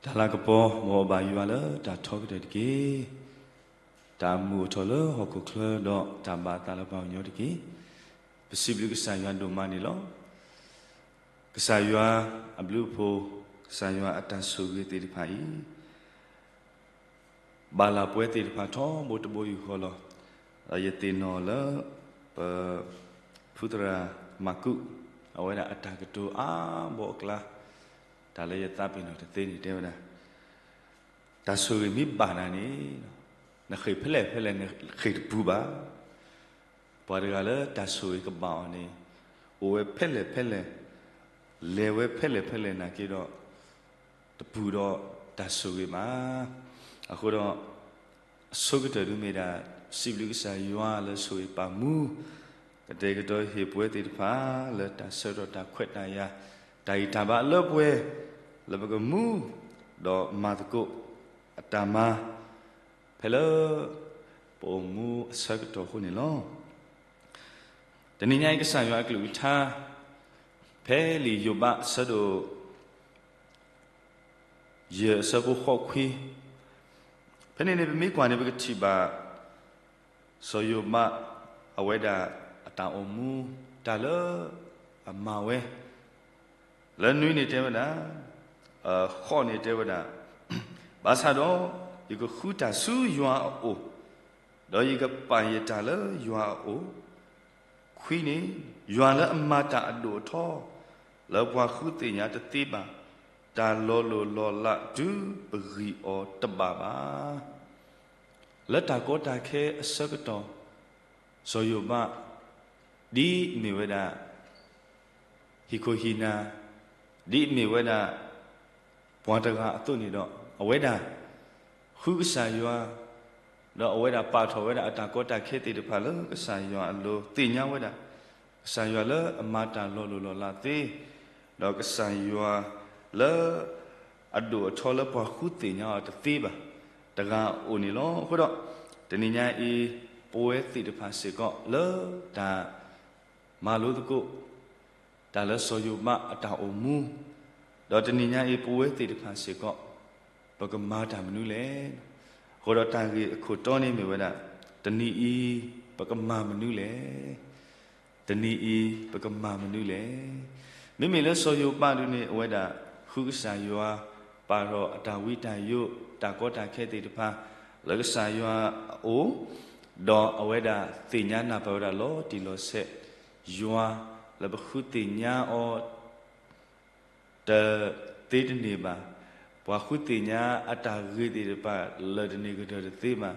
တၢ်လၤကပီၤ မ်အဘၣ်ယွၤလၢတၢ်ထီကတၢၢ်တက့ၢ်. တၢ်မုာ်အိၣ်ထီၣ်လၢဟီၣ်ခိၣ်ချၢ ဒီးတၢ်ဘၣ်အသးလၢပှၤကညီတက့ၢ်. ပစံးဘျုးကစၢ်ယွၤဒိၣ်မးန့ၣ်လီၤ. ကစၢ်ယွၤအဘျုးအဖှိၣ်, ကစၢ်ယွၤအတၢ်ဆိၣ်ဂ့ၤသ့ၣ်တဖၣ်အံၤ ဘၣ်လၢပှဲၤသ့ၣ်တဖၣ်ထီဘိတဘိယူၢ်ဃီလီၤ. ဒီးယသ့ၣ်နီၣ်လၢ ပ ဖုသရၣ်မၤကူး အဝဲဒၣ်အတၢ်ကတိၤအါဘီအကျါ, တၢ်လၢယသးပ့ၤနီၣ်တသ့န့ၣ်တဲဝဲဒၣ်, တၢ်ဆိၣ်ဂ့ၤမ့ၢ်ဘၣ်နၤန့ၣ်, နဃ့ၢ်ဖဲလဲၣ်ဖဲလဲၣ်နဃ့ၢ်တပူၤဘၣ်. ပှၤတဂၤလၢတၢ်ဆိၣ်ဂ့ၤကဘၣ်အီၤန့ၣ်, အိၣ်ဝဲဖဲလဲၣ်ဖဲလဲၣ်, လဲၤဝဲဖဲလဲၣ်ဖဲလဲၣ်နာ်က့ဒီး တပူၤဒီးတၢ်ဆိၣ်ဂ့ၤဘၣ်. အဃိဒီး အဆိကတၢၢ်ဒုးမ့ၢ်ဒၣ် စံးဘျုးကစၢ်ယွၤလၢဆိၣ်ဂ့ၤပာ်မူ ကတဲာ်ကတီၤဟ့ၣ်ပှဲၤသ့ၣ်တဖၣ် လၢတၢ်ဆၢကတီၢ်တၢ်ခွဲးတၢ်ယာ် တၢ်ဂံၢ်တၢ်ဘါအလၢပှဲၤ လၢပကမူ ဒီးမၤသကိး အတၢ်မၤ ဖဲလၢ ပအိၣ်မူအဆၢကတီၢ်အဃိန့ၣ်လီၤ. တနံၤညါအံၤကစၢ်ယွၤအကလုၢ်ကထါ ဖဲလံာ်ယိၤဘးအဆၢဒိၣ် ယဲၢ်အဆၢဖိဃိးခွံ, ဖဲန့ၣ်န့ၣ် ပမ့ၢ်ကွၢ်န့ၣ် ပကထံၣ်ဘၣ် စီၤယိၤဘး အဝဲဒၣ်အတၢ်အိၣ်မူ တၢ်လၢအမၤဝဲ လၢနွံန့ၣ်တဲဝဲဒၣ်, ဃိးန့ၣ်တဲဝဲဒၣ်, ဘၣ်ဆၣ်ဒီး ယကဃုတၢ်ဆူယွၤအအိၣ်, ဒီးယကပာ်ယတၢ်လၢယွၤအအိၣ်, ခွံန့ၣ်, ယွၤလၢအမၤတၢ်အဒိၣ်အထီ လၢပှၤဃုသ့ၣ်ညါတသ့ဘၣ်, တၢ်လီၤလိၢ်လီၤလးတုၤပဂံၢ်အီၤတဘၣ်ဘၣ်. လၢတၢ်ကီတၢ်ခဲအဆၢကတီၢ်, စီၤယိၤဘး ဒ်အမ့ၢ်ဝဲဒၣ် ဟံၣ်ခိၣ်ဟံၣ်နၢ်, ဒ်အမ့ၢ်ဝဲဒၣ် ပှၤတဂၤအသိးန့ၣ်ဒီး အဝဲဒၣ် ဃုကစၢ်ယွၤ, ဒီးအဝဲဒၣ်ပာ်ထီၣ်ဝဲဒၣ်အတၢ်ကီတၢ်ခဲသ့ၣ်တဖၣ်လၢကစၢ်ယွၤအလိၤ သ့ၣ်ညါဝဲဒၣ် ကစၢ်ယွၤလၢအမၤတၢ်လီၤလိၢ်လီၤလးသ့, ဒီးကစၢ်ယွၤလၢ အဒိၣ်အထီလၢပှၤဃုသ့ၣ်ညါအီၤတသ့ဘၣ် တဂၤအအိၣ်န့ၣ်လီၤ. အဃိဒီး တနံၤညါအံၤ ပဝဲသ့ၣ်တဖၣ်စ့ၢ်ကီးလၢတၢ် မၤလိသကိး တၢ်လၢစီၤယိၤဘးအတၢ်အိၣ်မူ, ဒီးတနံၤညါအံၤ ပဝဲသ့ၣ်တဖၣ်စ့ၢ်ကီး ပကမၤတၢ်မနုၤလဲၣ်. အဃိဒီးတၢ်ဂ့ၢ်အခိၣ်တီန့ၣ်မ့ၢ်ဝဲဒၣ်, တနံၤအံၤ ပကမၤမနုၤလဲၣ်. တနံၤအံၤ ပကမၤမနုၤလဲၣ်. မ့မ့ၢ်လၢစီၤယိၤဘးဒုန့ၣ် အဝဲဒၣ် ဃုကစၢ်ယွၤ ပာ်ထီၣ်အတၢ်ဝံတၢ်ယိး တၢ်ကီတၢ်ခဲသ့ၣ်တဖၣ် လၢကစၢ်ယွၤအအိၣ်, ဒီးအဝဲဒၣ်သ့ၣ်ညါနၢ်ပၢၢ်ဝဲဒၣ်လီၤတံၢ်လီၤဆဲး ယွၤလၢပဃုသ့ၣ်ညါအီၤ တသ့တန့ၢ်ဘၣ်, ပှၤဃုသ့ၣ်ညါအတၢ်ဂ့ၤသ့ၣ်တဖၣ်လၢာ်တန့ၢ်ကတၢၢ်တသ့ဘၣ်,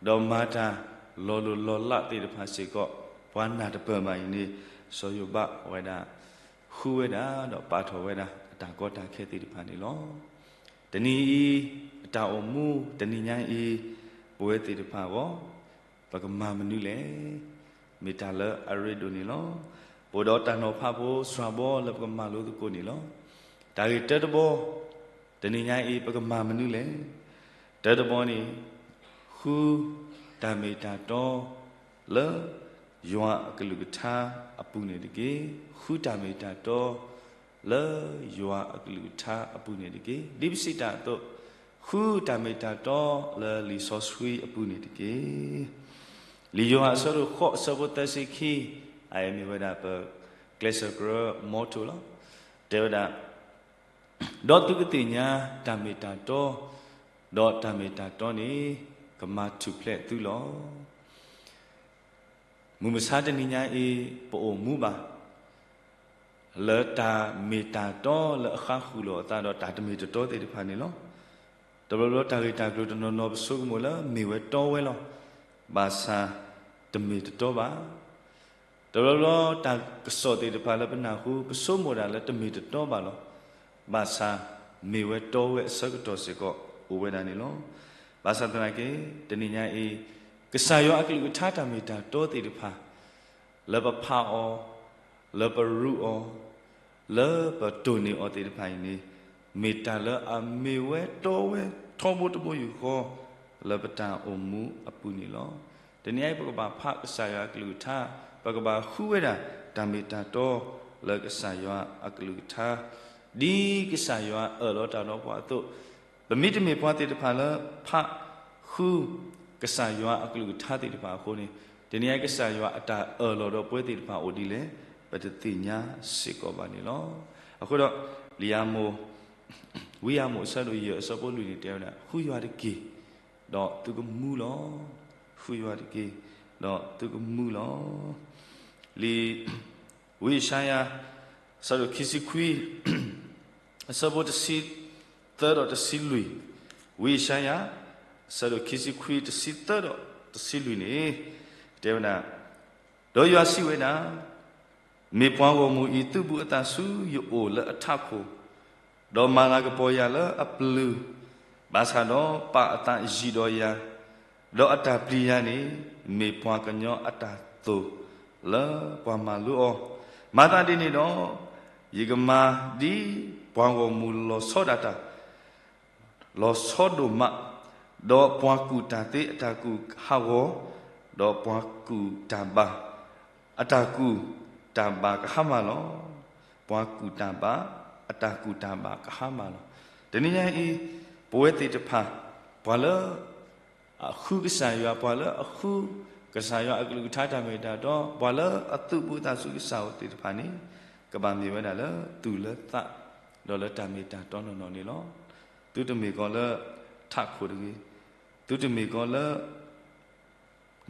ဒီးမၤတၢ်လီၤလိၢ်လီၤလးသ့ၣ်တဖၣ်စ့ၢ်ကီး ပှၤနၢ်တပၢၢ်ဘၣ်အံၤန့ၣ် စီၤယိၤဘးဝဲဒၣ် ဃုဝဲဒၣ်ဒီးပာ်ထီၣ်ဝဲဒၣ်အတၢ်ကီတၢ်ခဲသ့ၣ်တဖၣ်န့ၣ်လီၤ. တနံၤအံၤ အတၢ်အိၣ်မူ တနံၤညါအံၤ ပဝဲသ့ၣ်တဖၣ်အဂီၢ် ပကမၤမနုၤလဲၣ်. မ့ၢ်တၢ်လၢအရ့ဒိၣ်န့ၣ်လီၤ. ပအိၣ်ဒီးတၢ်နီၤဖးဖိစှၤဘီလၢပကမၤလိသကိးန့ၣ်လီၤ. တၢ်ဂ့ၢ်တၢတဘီ, တနံၤညါအံၤ ပကမၤမနုၤလဲၣ်. တၢတဘီန့ၣ် ဃုတၢ်မ့ၢ်တၢ်တီ လၢယွၤအကလုၢ်ကထါအပူၤန့ၣ်တက့ၢ်. ဃုတၢ်မ့ၢ်တၢ်တီ လၢယွၤအကလုၢ်ကထါအပူၤန့ၣ်တက့ၢ်. ဒ်ပစံးတၢ်အသိး, ဃုတၢ်မ့ၢ်တၢ်တီလၢလံာ်စီဆှံအပူၤန့ၣ်တက့ၢ်. လံာ်ယိၤဟၣ်အဆၢဒိၣ်ဃိးအဆၢဖိသၢဆံခံ, အအံၤမ့ၢ်ဝဲဒၣ်ပကျဲးစၢးကြၢး motto လီၤ. တဲဝဲဒၣ်, ဒီးသုကသ့ၣ်ညါတၢ်မ့ၢ်တၢ်တီ, ဒီးတၢ်မ့ၢ်တၢ်တီန့ၣ် ကမၤထူၣ်ဖျဲးသုလီၤ. မုၢ်မဆါတနံၤညါအံၤ ပအိၣ်မူဘၣ် လၢတၢ်မ့ၢ်တၢ်တီလၢအဃါဃုာ်လိာ်အသးဒီးတၢ်တမ့ၢ်တတီသ့ၣ်တဖၣ်န့ၣ်လီၤ. တဘျီဘျီတၢ်ဂ့ၢ်တၢ်ကျိၤတနီၤနီၤ ပဆိကမိၣ်လၢမ့ၢ်ဝဲတီဝဲလီၤ. ဘၣ်ဆၣ်တမ့ၢ်တတီဘၣ်. တဘျီဘျီတၢ်ကစီၣ်သ့ၣ်တဖၣ်လၢပနၢ်ဟူ ပဆိကမိၣ်ဒၣ်လၢတမ့ၢ်တတီဘၣ်လီၤ. ဘၣ်ဆၣ်မ့ၢ်ဝဲတီဝဲအဆၢကတီၢ်စ့ၢ်ကီးအိၣ်ဝဲဒၣ်န့ၣ်လီၤ. ဘၣ်ဆၣ်သနာ်က့ တနံၤညါအံၤ ကစၢ်ယွၤအကလုၢ်ကထါတၢ်မ့ၢ်တၢ်တီသ့ၣ်တဖၣ် လၢပဖးအီၤ, လၢပရူးအီၤ, လၢပတိၢ်န့ၢ်အီၤသ့ၣ်တဖၣ်အံၤန့ၣ် မ့ၢ်တၢ်လၢအမ့ၢ်ဝဲတီဝဲထီဘိတဘိယူၢ်ဃီ လၢပတၢ်အိၣ်မူအပူၤန့ၣ်လီၤ. တနံၤအံၤ ပကဘၣ်ဖးကစၢ်ယွၤအကလုၢ်ကထါ, ပကဘၣ်ဃုဝဲဒၣ်တၢ်မ့ၢ်တၢ်တီလၢကစၢ်ယွၤအကလုၢ်ကထါ, ဒ်ကစၢ်ယွၤအၢၣ်လီၤတၢ်ဒီးပှၤအသိး ပမ့တမ့ၢ်ပှၤသ့ၣ်တဖၣ်လၢဖးဃုကစၢ်ယွၤအကလုၢ်ကထါသ့ၣ်တဖၣ်အဃိန့ၣ်, တနံၤအံၤကစၢ်ယွၤအတၢ်အၢၣ်လီၤဒီးပဝဲသ့ၣ်တဖၣ်အိၣ်ဒ်လဲၣ်, ပတသ့ၣ်ညါစ့ၢ်ကီးဘၣ်န့ၣ်လီၤ. အဃိဒီး လံာ်ယၤမိၣ်, ဝံယၤမိၣ်အဆၢဒိၣ်ယဲၢ်အဆၢဖိလွံၢ်န့ၣ် တဲဝဲဒၣ် ဃုယွၤတက့ၢ်, ဒီးသုကမူလီၤ. ဃုယွၤတက့ၢ်, ဒီးသုကမူလီၤ. လံာ် ဝံယၡါယၤ အဆၢဒိၣ်ခံဆံခွံ အဆၢဖိတဆံသၢဒီးတဆံလွံၢ်, ဝံယၡါယၤ အဆၢဒိၣ်ခံဆံခွံ တဆံသၢဒီးတဆံလွံၢ်န့ၣ် တဲဝဲဒၣ်, ဒီးယွၤစံးဝဲဒၣ်, မ့ၢ်ပှၤဂီၢ်မုၢ်အံၤ သုးဘူးအသးဆူယအိၣ်လၢအထးခိၣ်, ဒီးမၤလၤကပီၤယၤလၢအပျုၤ, ဘၣ်ဆၣ်ဒီးပာ်အသးယံၤဒီးယၤ, ဒီးအတၢ်ပျံၤယၤန့ၣ် မ့ၢ်ပှၤကညီအတၢ်သိၣ်လၢပှၤမၤလိအီၤ, မၤသးဒ်န့ၣ်ဒီး ယကမၤဒ်ပှၤဂီၢ်မုၢ်လီၤဆီဒၣ်တၢ် လီၤဆီဒိၣ်မး, ဒီးပှၤကူၣ်တၢ်သ့အတၢ်ကူၣ်ဟးဂီၤ, ဒီးပှၤကူၣ်တၢ်ဘၣ်အတၢ်ကူၣ်တၢ်ဘၣ်ကဟါမၢ်လီၤ. ပှၤကူၣ်တၢ်ဘၣ်အတၢ်ကူၣ်တၢ်ဘၣ်ကဟါမၢ်လီၤ. တနံၤညါအံၤ ပဝဲသ့ၣ်တဖၣ် ပှၤလၢ အဃုကစၢ်ယွၤ, ပှၤလၢအဃုကစၢ်ယွၤအကလုၢ်ကထါတၢ်မ့ၢ်တၢ်တီ, ပှၤလၢအသုးဘူးအသးဆူကစၢ်အအိၣ်သ့ၣ်တဖၣ်န့ၣ် ကဘၣ်မ့ၢ်ဝဲဒၣ်လၢသူၣ်လၢသး ဒီးလၢတၢ်မ့ၢ်တၢ်တီနီၢ်နီၢ်န့ၣ်လီၤ. သုတမ့ၢ်ကီးလၢထးခိၣ်တဂ့ၤ, သုတမ့ၢ်ကီးလၢ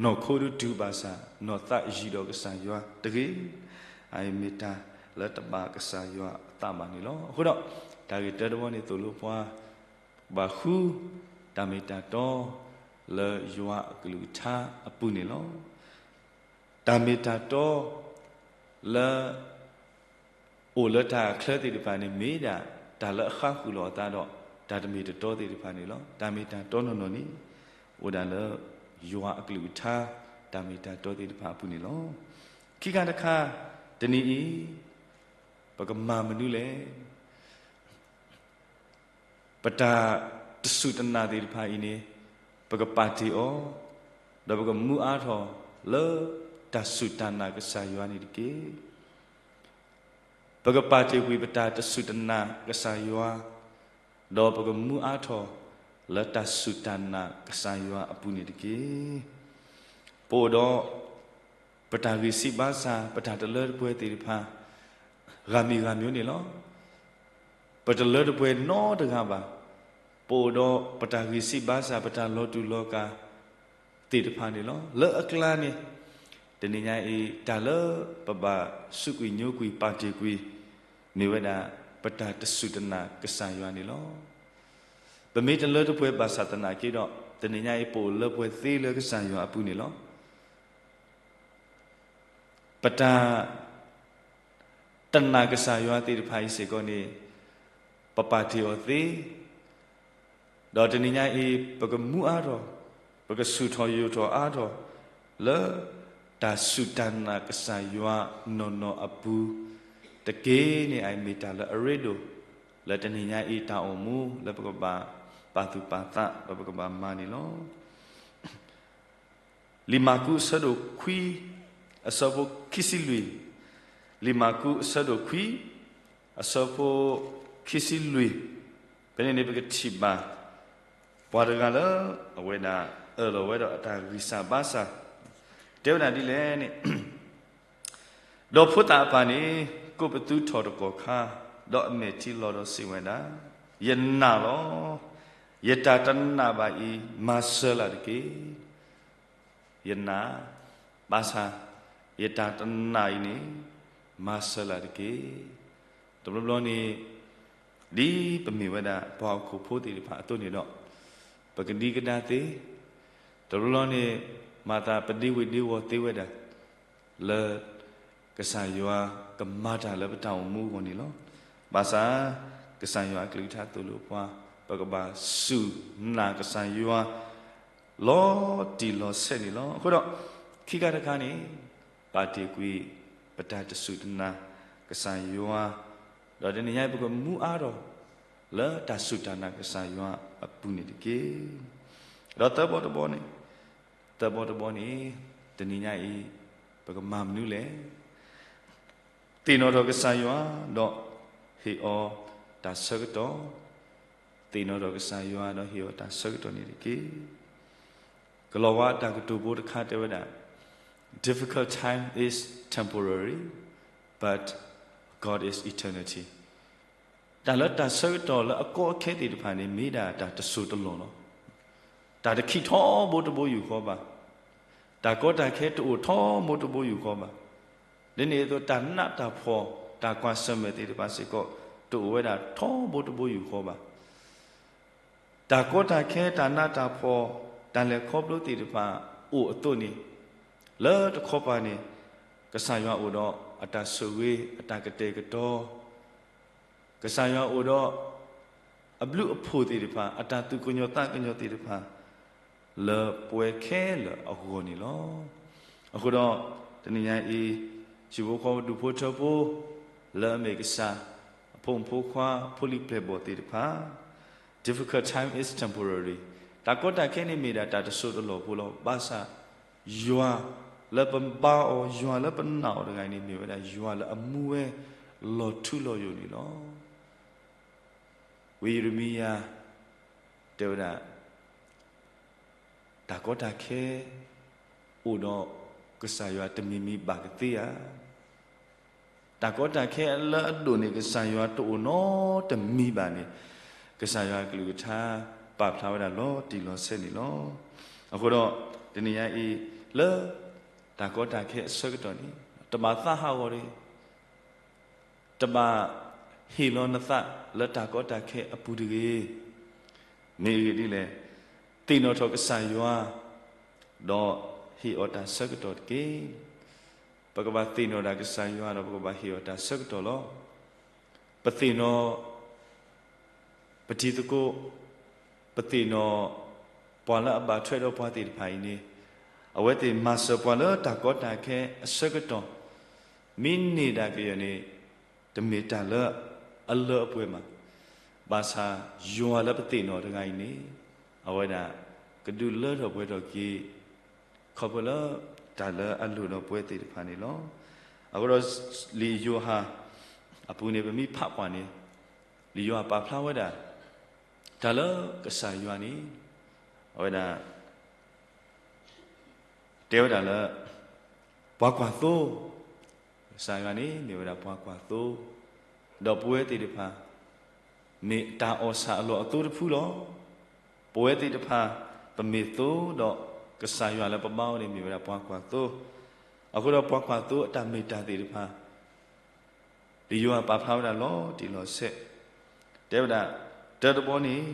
နီၢ်ခိဒုးတုၤဘၣ်ဆၣ် နီၢ်သးယံၤဒီးကစၢ်ယွၤတဂ့ၤ, အအံၤမ့ၢ်တၢ်လၢတဘၣ်ကစၢ်ယွၤအသးဘၣ်န့ၣ်လီၤ. အဃိဒီး တၢ်ဂ့ၢ်တၢတဘီန့ၣ်သိၣ်လိပှၤ ဘၣ်ဃု တၢ်မ့ၢ်တၢ်တီ လၢယွၤအကလုၢ်ကထါအပူၤန့ၣ်လီၤ. တၢ်မ့ၢ်တၢ်တီ လၢ အိၣ်လၢတၢ်အချၢသ့ၣ်တဖၣ်န့ၣ် မ့ၢ်ဒၣ်တၢ်လၢအဃါဃုာ်လီၤအသးဒီး တၢ်တမ့ၢ်တတီသ့ၣ်တဖၣ်န့ၣ်လီၤ. တၢ်မ့ၢ်တၢ်တီနီၢ်နီၢ်န့ၣ် အိၣ်ဒၣ်လၢယွၤအကလုၢ်ကထါ တၢ်မ့ၢ်တၢ်တီသ့ၣ်တဖၣ်အပူၤန့ၣ်လီၤ. ခံခါတခါ တနံၤအံၤ ပကမၤမနုၤလဲၣ်. ပတၢ်တစူၢ်တနာ်သ့ၣ်တဖၣ်အံၤန့ၣ် ပကပာ်တ့ၢ်အီၤ, ဒီးပကမူအါထီၣ်လၢတၢ်စူၢ်တၢ်နာ်ကစၢ်ယွၤန့ၣ်တက့ၢ်. ပကပာ်တ့ၢ်ကွံာ်ပတၢ်တစူၢ်တနာ်ကစၢ်ယွၤ, ဒီးပကမူအါထီၣ်လၢတၢ်စူၢ်တၢ်နာ်ကစၢ်ယွၤအပူၤန့ၣ်တက့ၢ်. ပအိၣ်ဒီး ပတၢ်ဂံၢ်စၢ်ဘါစၢ် ပတၢ်တလၢတပှဲၤသ့ၣ်တဖၣ် ဂၤမံၤဂၤမံၤန့ၣ်လီၤ. ပတလၢတပှဲၤနီတဂၤဘၣ်. ပအိၣ်ဒီးပတၢ်ဂံၢ်စၢ်ဘါစၢ် ပတၢ်လီၤတူာ်လီၤကာ်သ့ၣ်တဖၣ်န့ၣ်လီၤ. လၢအကျါန့ၣ် တနံၤညါအံၤ တၢ်လၢပဘၣ်စူးကွံာ်ညိကွံာ်ပာ်တ့ၢ်ကွံာ် မ့ၢ်ဝဲဒၣ် ပတၢ်တစူၢ်တနာ်ကစၢ်ယွၤန့ၣ်လီၤ. ပမ့ၢ်တလၢတပှဲၤဘၣ်ဆၣ်သနာ်က့ဒီး တနံၤညါအံၤ ပအိၣ်လၢပှဲၤသ့လၢကစၢ်ယွၤအပူၤန့ၣ်လီၤ. ပတၢ်တနာ်ကစၢ်ယွၤသ့ၣ်တဖၣ်အံၤစ့ၢ်ကီးန့ၣ် ပပာ်တ့ၢ်အီၤသ့, ဒီးတနံၤညါအံၤ ပကမူအါထီၣ်, ပကဆူၣ်ထီၣ်ယိာ်ထီၣ်အါထီၣ် လၢတၢ်စူၢ်တၢ်နာ်ကစၢ်ယွၤနီၢ်နီၢ်အပူၤတက့ၢ်န့ၣ် အမ့ၢ်တၢ်လၢအရ့ဒိၣ် လၢတနံၤညါအံၤတၢ်အိၣ်မူလၢပကဘၣ်ပာ်သူၣ်ပာ်သး ဒီးပကဘၣ်မၤန့ၣ်လီၤ. လံာ်မၢ်ကူးအဆၢဒိၣ်ခွံ အဆၢဖိခံဆံလွံၢ်, လံာ်မၢ်ကူးအဆၢဒိၣ်ခွံ အဆၢဖိခံဆံလွံၢ်, ဖဲန့ၣ်န့ၣ် ပကထံၣ်ဘၣ် ပှၤတဂၤလၢ အဝဲဒၣ်အၢၣ်လီၤဝဲဒီးအတၢ်ဂံၢ်စၢ်ဘါစၢ် တဲဝဲဒၣ်ဒ်လဲၣ်န့ၣ် ဒီးဖိသၣ်အပၢ်န့ၣ် ကိးပသူထီၣ်တကီၢ်ခါ, ဒီးအမဲာ်ထံလီၤဒီးစံးဝဲဒၣ်, ယနာ်လီၤ. ယတၢ်တနာ်ဘၣ်အံၤ မၤစၢၤလၢ်တက့ၢ်. ယနာ်, ဘၣ်ဆၣ် ယတၢ်တနာ်အံၤန့ၣ် မၤစၢၤလၢ်တက့ၢ်. တဘျီဘျီန့ၣ် ဒ်ပမ့ၢ်ဝဲဒၣ် ပှၤဟီၣ်ခိၣ်ဖိသ့ၣ်တဖၣ်အသိးန့ၣ်ဒီး ပကဒံကဒါသ့, တဘျီဘျီန့ၣ် မၤသးပဒ့ဝ့ၤဒ့ဝီၤသ့ဝဲဒၣ် လၢ ကစၢ်ယွၤကမၤတၢ်လၢပတၢ်အိၣ်မူအဂီၢ်န့ၣ်လီၤ. ဘၣ်ဆၣ် ကစၢ်ယွၤအကလုၢ်ကထါသိၣ်လိပှၤ ပကဘၣ်စူၢ်နာ်ကစၢ်ယွၤ လီၤတံၢ်လီၤဆဲးန့ၣ်လီၤ. အဃိဒီး ခံခါတခါန့ၣ် ပာ်တ့ၢ်ကွံာ် ပတၢ်တစူၢ်တနာ်ကစၢ်ယွၤ, ဒီးတနံၤညါအံၤ ပကမူအါထီၣ် လၢတၢ်စူၢ်တၢ်နာ်ကစၢ်ယွၤအပူၤန့ၣ်တက့ၢ်. ဒီးသၢဘီတဘီန့ၣ်, သၢဘီတဘီန့ၣ် တနံၤညါအံၤ ပကမၤမနုၤလဲၣ်. သ့ၣ်နီၣ်ထီၣ်ကစၢ်ယွၤ ဒီးဟ့ၣ်အီၤတၢ်ဆၢကတီၢ် သ့ၣ်နီၣ်ထီၣ်ကစၢ်ယွၤဒီးဟ့ၣ်အီၤတၢ်ဆၢကတီၢ်န့ၣ်တက့ၢ်. ကလီၤဝါအတၢ်ကတိၤဖိတခါတဲဝဲဒၣ်, Difficult time is temporary, but God is eternity. တၢ်လၢတၢ်ဆၢကတီၢ်လၢအကီအခဲသ့ၣ်တဖၣ်န့ၣ် မ့ၢ်ဒၣ်တၢ်တစိၢ်တလီၢ်လီၤ. တၢ်တခံးထီဘိတဘိယူၢ်ဃီဘၣ်. တၢ်ကီတၢ်ခဲတအိၣ်ထီဘိတဘိယူၢ်ဃီဘၣ်. ဒ်န့ၣ်အသိး တၢ်နးတၢ်ဖှီၣ် တၢ်ကွၢ်ဆၢၣ်မဲာ်သ့ၣ်တဖၣ်စ့ၢ်ကီး တအိၣ်ဝဲဒၣ်ထီဘိတဘိယူၢ်ဃီဘၣ်. တၢ်ကီတၢ်ခဲ တၢ်နးတၢ်ဖှီၣ် တၢ်လဲၤခီဖျိသ့ၣ်တဖၣ်အိၣ်အသိးန့ၣ်, လၢတခီပၤန့ၣ် ကစၢ်ယွၤအိၣ်ဒီးအတၢ်ဆိၣ်ဂ့ၤ အတၢ်ကတဲာ်ကတီၤ, ကစၢ်ယွၤအိၣ်ဒီးအဘျုးအဖှိၣ်သ့ၣ်တဖၣ် အတၢ်သူၣ်ကညီၤသးကညီၤသ့ၣ်တဖၣ် လၢပဝဲခဲလၢာ်အဂီၢ်န့ၣ်လီၤ. အဃိဒီး တနံၤညါအံၤ ဟံၣ်ဖိဃီဖိဒူၣ်ဖိထၢဖိ လၢအမ့ၢ်ကစၢ် အဖိမုၣ်ဖိခွါ ဖိလံၤပျဲၢ်ဘီၣ်သ့ၣ်တဖၣ် Difficult time is temporary. တၢ်ကီတၢ်ခဲန့ၣ်မ့ၢ်ဒၣ်တၢ်တစိၢ်တလီၢ်ဖိလီၤ. ဘၣ်ဆၣ် ယွၤလၢပဘါအီၤ ယွၤလၢပနာ်အီၤတဂၤအံၤန့ၣ် မ့ၢ်ဝဲဒၣ်ယွၤလၢအမူဝဲလီၤထူလီၤယိာ်န့ၣ်လီၤ. ဝံယံးရမံယၤ တဲဝဲဒၣ် တၢ်ကီတၢ်ခဲ အိၣ်ဒီးကစၢ်ယွၤတမံၤမံၤဘၣ်ကသ့ဧါ. တၢ်ကီတၢ်ခဲလၢအဒိၣ်န့ၣ် ကစၢ်ယွၤတအိၣ်နီတမံၤဘၣ်န့ၣ် ကစၢ်ယွၤကလုၢ်ကထါပာ်ဖျါဝဲဒၣ်လီၤတံၢ်လီၤဆဲးန့ၣ်လီၤ. အဃိဒီး တနံၤညါအံၤ လၢတၢ်ကီတၢ်ခဲအဆၢကတီၢ်န့ၣ် တဘၣ်သးဟးဂီၤတဂ့ၤ တဘၣ်ဟ့ၣ်လီၤနသးလၢတၢ်ကီတၢ်ခဲအပူၤတဂ့ၤ. မ့ၢ်အဂ့ၢ်ဒ်လဲၣ်, သ့ၣ်နီၣ်ထီၣ်ကစၢ်ယွၤ ဒီးဟ့ၣ်အီၤတၢ်ဆၢကတီၢ်တက့ၢ်. ပကဘၣ်သ့ၣ်နီၣ်ဒၣ်ကစၢ်ယွၤဒီးပကဘၣ်ဟ့ၣ်အီၤတၢ်ဆၢကတီၢ်လီၤ. ပသ့ၣ်နီၣ် ပထံသကိး, ပသ့ၣ်နီၣ်ပှၤလၢအဘၣ်ထွဲဒီးပှၤသ့ၣ်တဖၣ်အံၤန့ၣ်, အဝဲသ့ၣ်မၤစၢၤပှၤလၢတၢ်ကီတၢ်ခဲအဆၢကတီၢ်, မ့ၢ်န့ၢ်ဒၣ်ကယဲၢ်န့ၣ် တမ့ၢ်တၢ်လၢအလၢအပှဲၤဘၣ်. ဘၣ်ဆၣ်ယွၤလၢပသ့ၣ်နီၣ်တဂၤအံၤန့ၣ်, အဝဲဒၣ်ကဒုးလၢထီၣ်ပှဲၤထီၣ်က့ၤ ခီဖျိလၢတၢ်လၢအလိၣ်ဒီးပဝဲသ့ၣ်တဖၣ်န့ၣ်လီၤ. အဃိဒီး လံာ်ယိၤဟၣ်အပူၤန့ၣ် ပမ့ၢ်ဖးကွၢ်န့ၣ်, လံာ်ယိၤဟၣ်ပာ်ဖျါဝဲဒၣ် တၢ်လၢကစၢ်ယွၤန့ၣ် အဝဲဒၣ် တဲဝဲဒၣ်လၢ ပှၤကွၢ်သိ, ကစၢ်ယွၤန့ၣ်မ့ၢ်ဝဲဒၣ်ပှၤကွၢ်သိ, ဒီးပဝဲသ့ၣ်တဖၣ် မ့ၢ်တၢ်အီၣ်ဆၣ်အလီၢ်အသိတဖုလီၤ. ပဝဲသ့ၣ်တဖၣ် ပမ့ၢ်သိဒီး ကစၢ်ယွၤလၢပဘါအီၤန့ၣ်မ့ၢ်ဝဲဒၣ်ပှၤကွၢ်သိ, အဃိဒီးပှၤကွၢ်သိအတၢ်မ့ၢ်တၢ်သ့ၣ်တဖၣ် လံာ်ယိၤဟၣ်ပာ်ဖျါဝဲဒၣ်လီၤတံၢ်လီၤဆဲး, တဲဝဲဒၣ်, တၢတဘီန့ၣ်,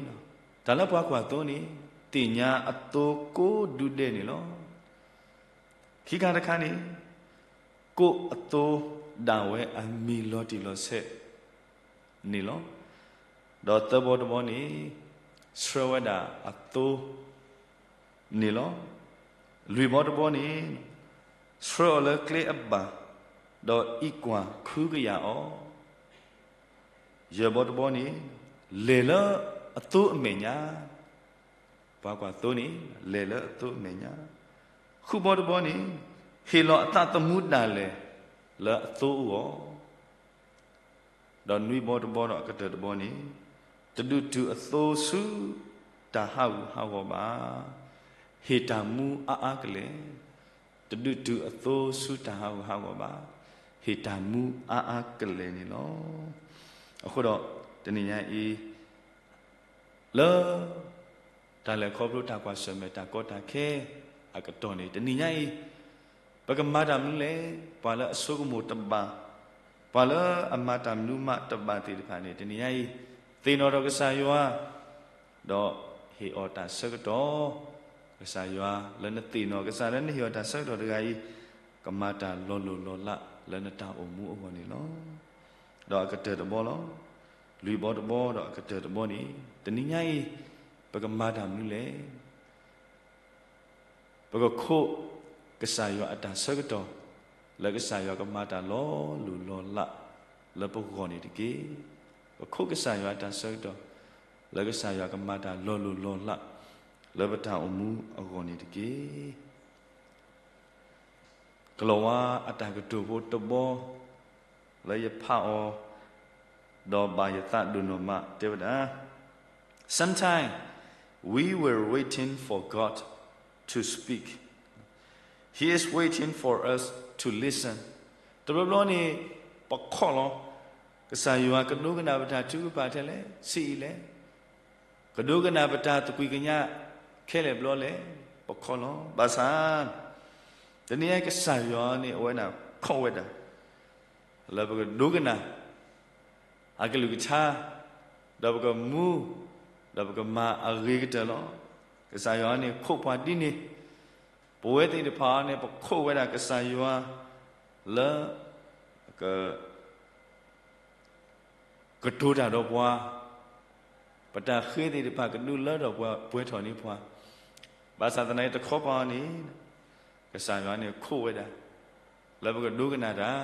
တၢ်လၢပှၤကွၢ်သိန့ၣ် သ့ၣ်ညါအသိကိးဒူဒဲးန့ၣ်လီၤ. ခံခါတခါန့ၣ် ကိးအသိဒၣ်ဝဲအမံၤလီၤတံၢ်လီၤဆဲးန့ၣ်လီၤ. ဒီးသၢဘီတဘီန့ၣ် ဆှၢဝဲဒၣ်အသိ န့ၣ်လီၤ. လွံၢ်ဘီတဘီန့ၣ် ဆှၢအီၤလၢကျဲအဘၣ်, ဒီးအံးကွၢ်ခုကယာ်အီၤ. ယဲၢ်ဘီတဘီန့ၣ် လဲၤလၢအသိအမဲာ်ညါ, ပှၤကွၢ်သိန့ၣ် လဲၤလၢအသိအမဲာ်ညါ. ဃုဘီတဘီန့ၣ် ဟ့ၣ်လီၤအသးသမူဒၣ်လဲာ် လၢအသိအဂီၢ် ဒီးနွံဘီတဘီဒီးအကတၢၢ်တဘီန့ၣ် တဒုးတုၤအသိဆူတၢ်ဟးဂူာ်ဟးဂီၤဘၣ်. ဟ့ၣ်တၢ်မူအါအါကလဲာ်, တဒုးတုၤအသိဆူတၢ်ဟးဂူာ်ဟးဂီၤဘၣ်. ဟ့ၣ်တၢ်မူအါအါကလဲာ်န့ၣ်လီၤ. အဃိဒီး တနံၤညါအံၤ လၢ တၢ်လဲၤခီဖျိတၢ်ကွၢ်ဆၢၣ်မဲာ်တၢ်ကီတၢ်ခဲအကတီၢ်န့ၣ် တနံၤညါအံၤ ပကမၤတၢ်မနုၤလဲၣ်. ပှၤလၢအဆိကမိၣ်တဘၣ်, ပှၤလၢအမၤတၢ်မနုၤမးတဘၣ်သ့ၣ်တဖၣ်န့ၣ် တနံၤညါအံၤ သ့ၣ်နီၣ်ထီၣ်ကစၢ်ယွၤ ဒီးဟ့ၣ်အီၤတၢ်ဆၢကတီၢ်. ကစၢ်ယွၤလၢနသ့ၣ်နီၣ်, ကစၢ်လၢနဟ့ၣ်အီၤတၢ်ဆၢကတီၢ်တဂၤအံၤ ကမၤတၢ်လီၤလိၢ်လီၤလးလၢနတၢ်အိၣ်မူအဂီၢ်န့ၣ်လီၤ. ဒီးအကတၢၢ်တဘီလီၤ. လွံၢ်ဘီတဘီဒီးအကတၢၢ်တဘီန့ၣ် တနံၤညါအံၤ ပကမၤတၢ်မနုၤလဲၣ်. ပကခိးကစၢ်ယွၤအတၢ်ဆၢကတီၢ် လၢကစၢ်ယွၤကမၤတၢ်လီၤလိၢ်လီၤလးလၢပဂီၢ်န့ၣ်တက့ၢ်. ပခိးကစၢ်ယွၤအတၢ်ဆၢကတီၢ် လၢကစၢ်ယွၤကမၤတၢ်လီၤလိၢ်လီၤလးလၢပတၢ်အိၣ်မူအဂီၢ်န့ၣ်တက့ၢ်. ကလီၤဝါအတၢ်ကတိၤဖိတဘီ လၢယဖးအီၤ ဒီးဘၣ်ယသးဒိၣ်နီၢ်မး တဲဝဲဒၣ်, Sometimes we were waiting for God to speak. He is waiting for us to listen. တဘျီဘျီန့ၣ် ပခိးလီၤ ကစၢ်ယွၤကဒိကနၣ်ပတၢ်ထုကဖၣ်ထဲလဲၣ်, ဆံးအံၤလဲၣ်, ကဒိကနၣ်ပတၢ်သကွံာ်ကညးခဲလၢာ်ဘျီလဲၣ်, ပခိးလီၤ. ဘၣ်ဆၣ် တနံၤအံၤကစၢ်ယွၤန့ၣ် အဝဲဒၣ်ခိးဝဲဒၣ် လၢပကဒိကနၣ် အကလုၢ်ကထါ, ဒီးပကမူ, ဒီးပကမၤအဂ့ၤကတၢၢ်လီၤ. ကစၢ်ယွၤန့ၣ်ခိးပှၤဒ်န့ၣ်, ပဝဲသ့ၣ်တဖၣ်န့ၣ် ပခိးဝဲဒၣ်ကစၢ်ယွၤ လၢ ကတိၤတၢ်ဒီးပှၤ, ပတၢ်ဃ့သ့ၣ်တဖၣ်ကဒုးလၢထီၣ်ပှဲၤထီၣ်န့ၢ်ပှၤ, ဘၣ်ဆၣ်သနာ်က့တခီပၤန့ၣ် ကစၢ်ယွၤန့ၣ်ခိးဝဲဒၣ် လၢပကဒိကနၣ်တၢ်.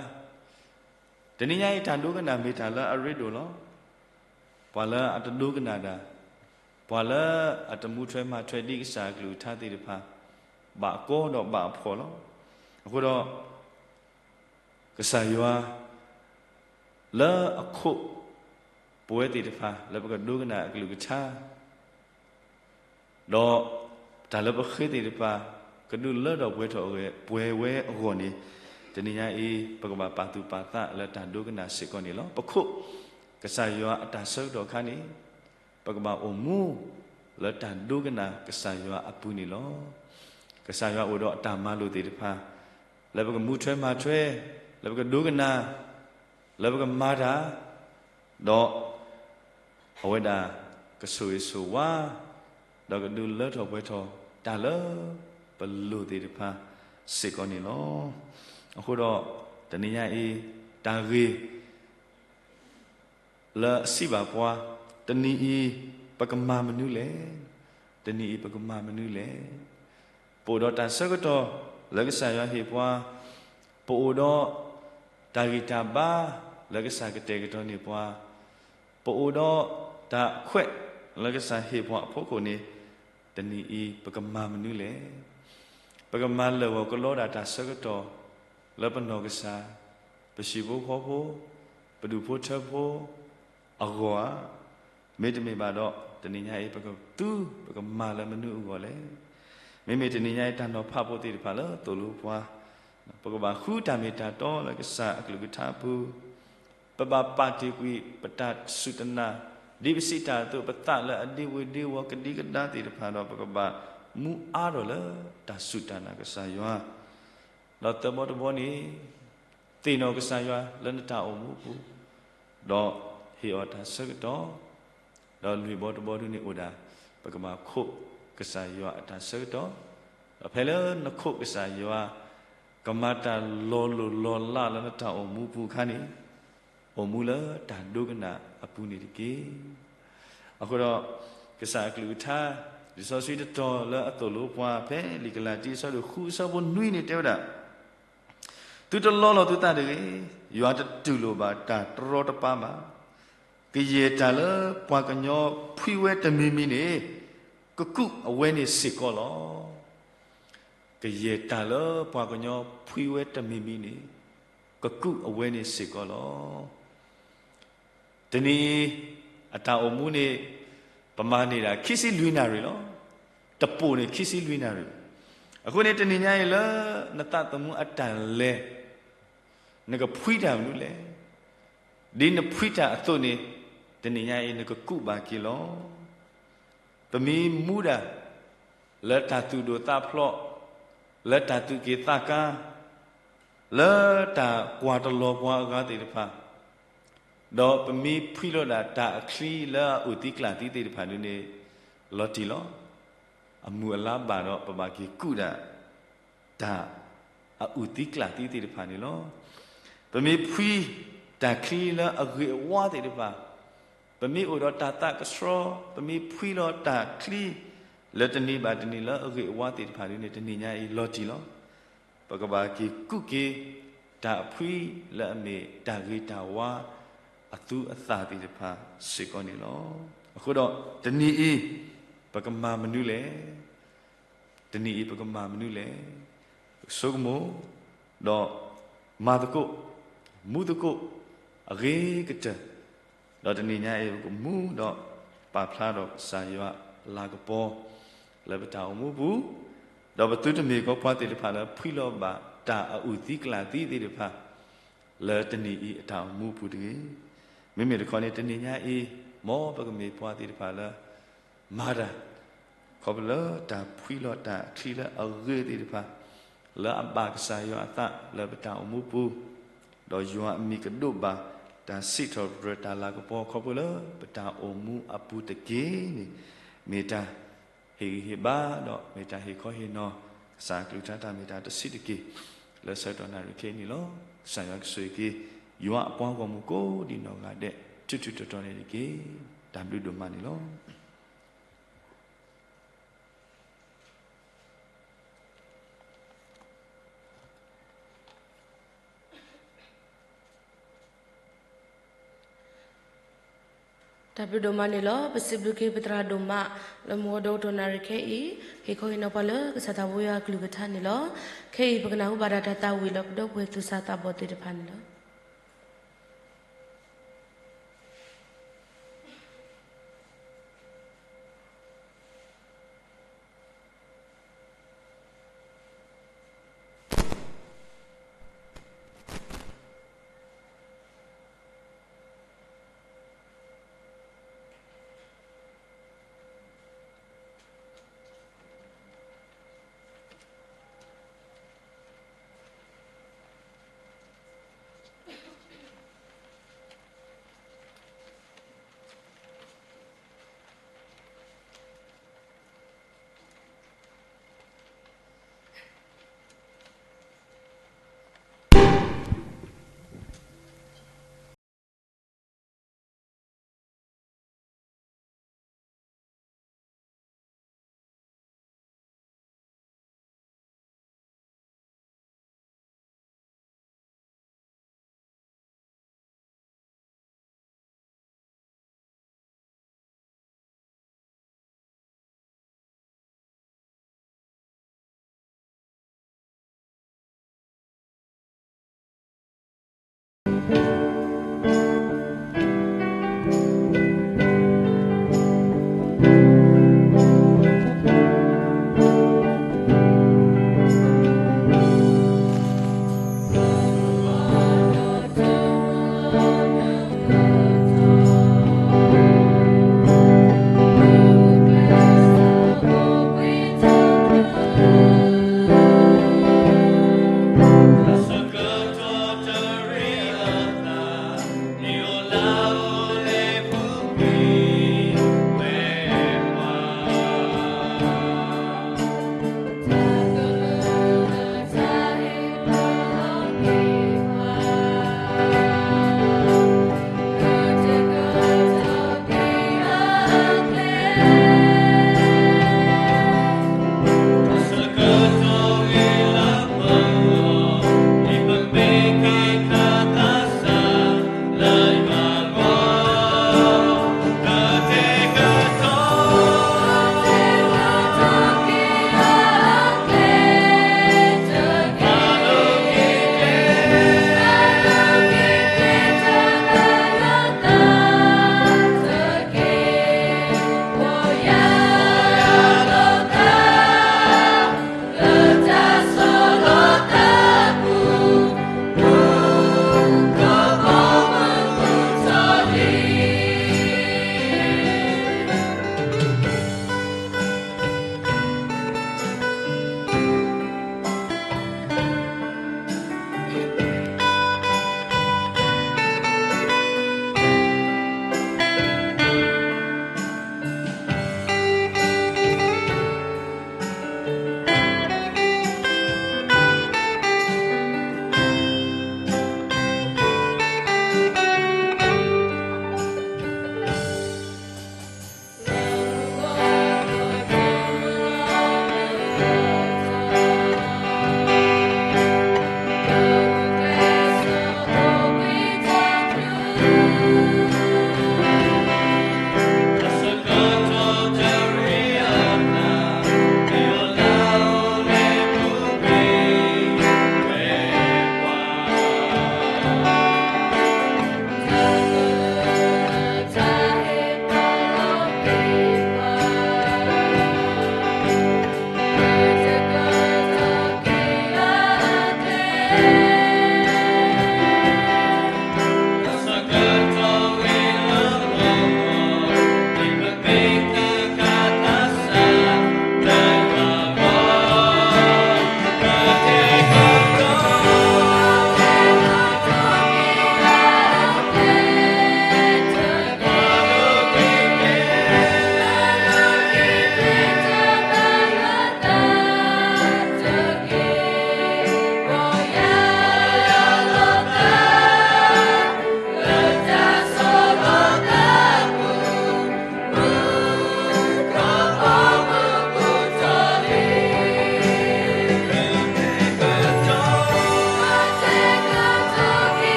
တနံၤညါအံၤတၢ်ဒိကနၣ်မ့ၢ်တၢ်လၢအရ့ဒိၣ်လီၤ. ပှၤလၢအတဒိကနၣ်တၢ်, ပှၤလၢအတမူထွဲမၤထွဲဒ်ကစၢ်အကလုၢ်ကထါသ့ၣ်တဖၣ် ဘၣ်ကီဒီးဘၣ်ဖှီၣ်လီၤ. အဃိဒီး ကစၢ်ယွၤ လၢအခိး ပဝဲသ့ၣ်တဖၣ် လၢပကဒိကနၣ်အကလုၢ်ကထါ ဒီးတၢ်လၢပဃ့သ့ၣ်တဖၣ် ကဒုးလၢထီၣ်ပှဲၤထီၣ်အဂီၢ် ပှဲၤဝဲအဂီၢ်န့ၣ် တနံၤညါအံၤ ပကဘၣ်ပာ်သူၣ်ပာ်သးလၢတၢ်ဒိကနၣ်စ့ၢ်ကီးန့ၣ်လီၤ. ပခိး ကစၢ်ယွၤအတၢ်ဆၢကတီၢ်အခါန့ၣ် ပကဘၣ်အိၣ်မူ လၢတၢ်ဒိကနၣ်ကစၢ်ယွၤအပူၤန့ၣ်လီၤ. ကစၢ်ယွၤအိၣ်ဒီးအတၢ်မၤလိာ်သ့ၣ်တဖၣ် လၢပကမူထွဲမၤထွဲ, လၢပကဒိကနၣ်, လၢပကမၤတၢ်, ဒီး အဝဲဒၣ်ကဆိၣ်ဂ့ၤဆိၣ်ဝါ, ဒီးကဒုးလၢထီၣ်ပှဲၤထီၣ် တၢ်လၢပလိၣ်သ့ၣ်တဖၣ်စ့ၢ်ကီးန့ၣ်လီၤ. အဃိဒီး တနံၤညါအံၤ တၢ်ဂ့ၢ် လၢအစံးဘၣ်ပှၤ, တနံၤအံၤ ပကမၤမနုၤလဲၣ်. တနံၤအံၤ ပကမၤမနုၤလဲၣ်. ပအိၣ်ဒီးတၢ်ဆၢကတီၢ်လၢကစၢ်ယွၤဟ့ၣ်ပှၤ, ပအိၣ်ဒီးတၢ်ဂံၢ်တၢ်ဘါလၢကစၢ်ကတဲာ်ကတီၤန့ၢ်ပှၤ, ပအိၣ်ဒီးတၢ်ခွဲးလၢကစၢ်ဟ့ၣ်ပှၤအဖီခိၣ်န့ၣ်, တနံၤအံၤ ပကမၤမနုၤလဲၣ်. ပကမၤလၢာ်ဂီၢ်ကလီဒၣ်တၢ်ဆၢကတီၢ် လၢပနီၢ်ကစၢ်, ပဟံၣ်ဖိဃီဖိ, ပဒူၣ်ဖိထၢဖိ အဂီၢ်ဧါ. မ့တမ့ၢ်ဘၣ်ဒီး တနံၤညါအံၤ ပကသူ ပကမၤလၢမနုၤအဂီၢ်လဲၣ်. မ့မ့ၢ်တနံၤညါအံၤ တၢ်နီၤဖးဖိသ့ၣ်တဖၣ်လၢသိၣ်လိပှၤ, ပကဘၣ်ဃုတၢ်မ့ၢ်တၢ်တီလၢကစၢ်အကလုၢ်ကထါအပူၤ, ပဘၣ်ပာ်တ့ၢ်ကွံာ်ပတၢ်စူၢ်တၢ်နာ်, ဒ်ပစံးတၢ်အသိး ပသးလၢအဒ့ဝ့ၤဒ့ဝီၤကဒံကဒါသ့ၣ်တဖၣ်ဒီး ပကဘၣ်မူအါထီၣ်လၢတၢ်စူၢ်တၢ်နာ်ကစၢ်ယွၤ ဒီးသၢဘီတဘီန့ၣ်, သ့ၣ်နီၣ်ကစၢ်ယွၤလၢနတၢ်အိၣ်မူအပူၤ, ဒီးဟ့ၣ်အီၤတၢ်ဆၢကတီၢ်, ဒီးလွံၢ်ဘီတဘီဒုန့ၣ်အိၣ်ဒၣ်, ပကဘၣ်ခိးကစၢ်ယွၤအတၢ်ဆၢကတီၢ်, ဒီးဖဲလၢနခိးကစၢ်ယွၤ ကမၤတၢ်လီၤလိၢ်လီၤလးလၢနတၢ်အိၣ်မူအပူၤအခါန့ၣ်, အိၣ်မူလၢတၢ်ဒိကနၣ်အပူၤန့ၣ်တက့ၢ်. အဃိဒီး ကစၢ်အကလုၢ်ကထါ လံာ်စီဆှံတတီၤလၢအသိၣ်လိပှၤ ဖဲလံာ်ကလၤတံအဆၢဒိၣ်ဃုအဆၢဖိနွံန့ၣ်တဲဝဲဒၣ်, သုတလီလီၤသုသးတဂ့ၤ, ယွၤတတူၢ်လိာ်ဘၣ်တၢ်တရီတပါဘၣ်. ကယဲၢ်တၢ်လၢပှၤကညီဖှံဝဲတမံၤမံၤန့ၣ်, ကကူးအဝဲန့ၣ်စ့ၢ်ကီးလီၤ. ကယဲၢ်တၢ်လၢပှၤကညီဖှံဝဲတမံၤမံၤန့ၣ်, ကကူးအဝဲန့ၣ်စ့ၢ်ကီးလီၤ. တနံၤအံၤ အတၢ်အိၣ်မူန့ၣ် ပမၤန့ၢ်ဒၣ်ခံဆံလွံၢ်နၣ်ရံၣ်လီၤ. တပိာ်န့ၣ်ခံဆံလွံၢ်နၣ်ရံၣ်. အဃိန့ၣ် တနံၤညါအံၤလၢ နသးသမူအတၢ်လဲၤ နကဖှံတၢ်မနုၤလဲၣ်. ဒ်နဖှံတၢ်အသိးန့ၣ် တနံၤညါအံၤနကကူးဘၣ်က့ၤလီၤ. ပမ့ၢ်မူဒၣ် လၢတၢ်သူၣ်ဒိၣ်သးဖျိး, လၢတၢ်သူၣ်က့ၣ်သးကါ, လၢတၢ်ကွၢ်တလီၤပှၤအဂၤသ့ၣ်တဖၣ်, ဒီးပမ့ၢ်ဖှံလီၤဒၣ်တၢ်အချံလၢအအိၣ်သံကျၢ်သံသ့ၣ်တဖၣ်ဒ်န့ၣ် လီၤတံၢ်လီၤ. အမုၢ်အလါဘၣ်ဒီး ပဘၣ်က့ၤကူးဒၣ် တၢ်အအိၣ်သံကျၢ်သံသ့ၣ်တဖၣ်န့ၣ်လီၤ. ပမ့ၢ်ဖှံတၢ်ချံလၢအဂ့ၤအဝါသ့ၣ်တဖၣ်, ပမ့ၢ်အိၣ်ဒီးတၢ်သးကဆှီ, ပမ့ၢ်ဖှံလီၤတၢ်ချံ လၢတနံၤဘၣ်တနံၤလၢအဂ့ၤအဝါသ့ၣ်တဖၣ်ဒ်န့ၣ် တနံၤညါအံၤလီၤတံၢ်လီၤ. ပကဘၣ်က့ၤကူးက့ၤ တၢ်အဖှံလၢအမ့ၢ်တၢ်ဂ့ၤတၢ်ဝါ အသူအသၣ်သ့ၣ်တဖၣ်စ့ၢ်ကီးန့ၣ်လီၤ. အဃိဒီး တနံၤအံၤ ပကမၤမနုၤလဲၣ်. တနံၤအံၤပကမၤမနုၤလဲၣ်. ပကဆိကမိၣ်, ဒီးမၤသကိး, မူသကိး, အဂ့ၤကတၢၢ်, ဒီးတနံၤညါအံၤပကမူဒီး ပာ်ဖျါဒီးကစၢ်ယွၤလၤကပီၤ လၢပတၢ်အိၣ်မူပူၤ, ဒီးပသုတမ့ၢ်ကီးပှၤသ့ၣ်တဖၣ်လၢဖှံလီၤဘၣ်တၢ်အအုၣ်သံကလၢ်သံသ့ၣ်တဖၣ် လၢတနံၤအံၤအတၢ်အိၣ်မူပူၤတဂ့ၤ. မ့မ့ၢ်တခီန့ၣ် တနံၤညါအံၤ မ်ပကမ့ၢ်ပှၤသ့ၣ်တဖၣ်လၢ မၤတၢ် ခီဖျိလၢတၢ်ဖှံလီၤတၢ်ချံလၢအဂ့ၤသ့ၣ်တဖၣ် လၢအဘၣ်ကစၢ်ယွၤအသးလၢပတၢ်အိၣ်မူပူၤ, ဒီးယွၤအမံၤကဒိးဘၣ်တၢ်စံးထီၣ်ပတြၢၤတၢ်လၤကပီၤ ခီဖျိလၢပတၢ်အိၣ်မူအပူၤတက့ၢ်န့ၣ်, မ့ၢ်တၢ်ဟ့ၣ်ဂံၢ်ဟ့ၣ်ဘါ ဒီးမ့ၢ်တၢ်ဟ့ၣ်ခီဟ့ၣ်နီၤ ကစၢ်အကလုၢ်ကထါတၢ်မ့ၢ်တၢ်တဆံးတက့ၢ် လၢဆၢကတီၢ်နၣ်ရံၣ်ခဲအံၤန့ၣ်လီၤ. ကစၢ်ယွၤကဆိၣ်ဂ့ၤက့ၤ ယွၤအပှၤဂီၢ်မုၢ်ကိးဒံနီၢ်ဂၤဒဲး ထူထူတီတီန့ၣ်တက့ၢ်. တၢ်ဘျုးဒိၣ်မးန့ၣ်လီၤ. တၢ်ဘျုးဒိၣ်မးန့ၣ်လီၤ. ပစံးဘျုးက့ၤပသရၣ်ဒိၣ်မး လၢမုၢ်ဂီၤဒီကတီၢ်နၣ်ရံၣ်ခဲအံၤ ဟ့ၣ်ခီဟ့ၣ်နီၤပှၤလၢကစၢ်သးဘိယွၤအကလုၢ်ကထါန့ၣ်လီၤ. ခဲအံၤပကနၢ်ဟူဘၣ်ဒၣ်တၢ်သးဝံၣ်လၢပဒီပုၢ်ဝဲၢ်သူၣ်စၢ်သးဘီၣ်သ့ၣ်တဖၣ်န့ၣ်လီၤ.